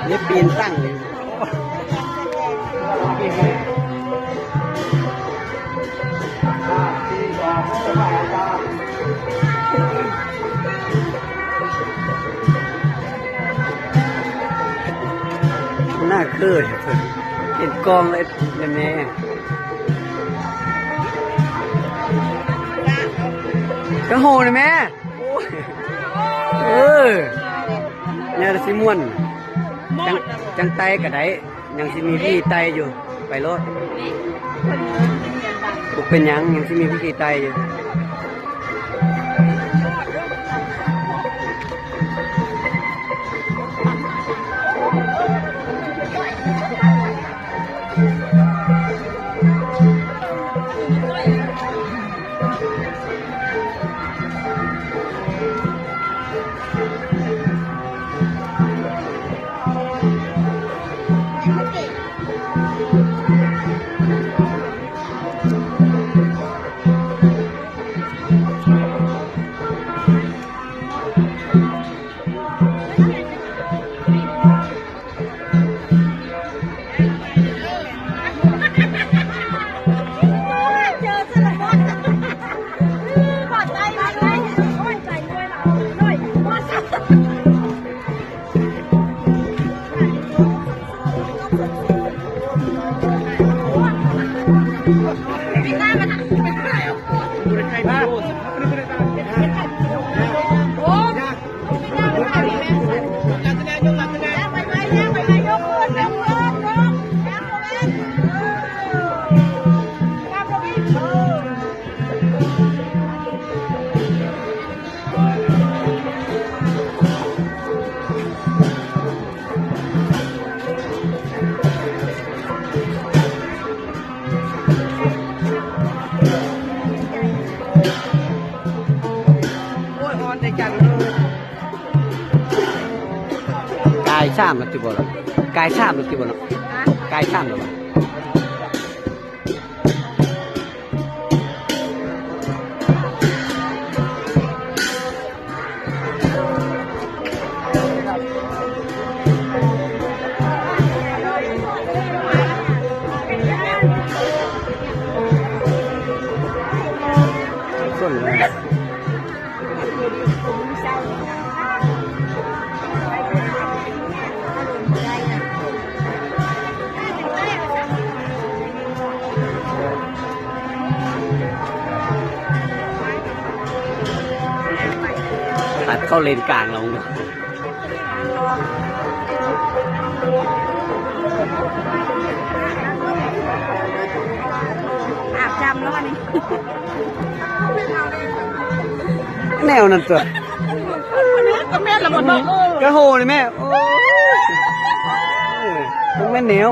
ນີ້ປີນຕັ້ງເລີຍ. ໜ້າຄືເຫັນກອງເລີຍແມ່ ກະໂຫນແມ່. ເອີ ແນວຊິມ່ວນ ຈັງ ຈັງໄຕ່ກະໄດ້ ຍັງຊິມີວິທີໄຕ່ຢູ່ ໄປໂລດ ບໍ່ເປັນຫຍັງ ຍັງຊິມີວິທີໄຕ່ຢູ່. ໂອ້ຍ ຮ້ອນໃດຈັງເລີຍ. ກາຍສາມແລ້ວຕິບໍ່ລະ? ກາຍສາມແລ້ວຕິບໍ່ເນາະ? ກາຍສາມແລ້ວ. ຕັດເຂົ້າເລນກາງແລ້ວ. ອາບຈຳແລ້ວອັນນີ້ ແນວນັ້ນຕົວະ ກະແມ່ນລະບໍ່ເນາະ ກະໂຫນີ້ແມ່ ໂອ້ຍ ບໍ່ແມ່ນແນວ.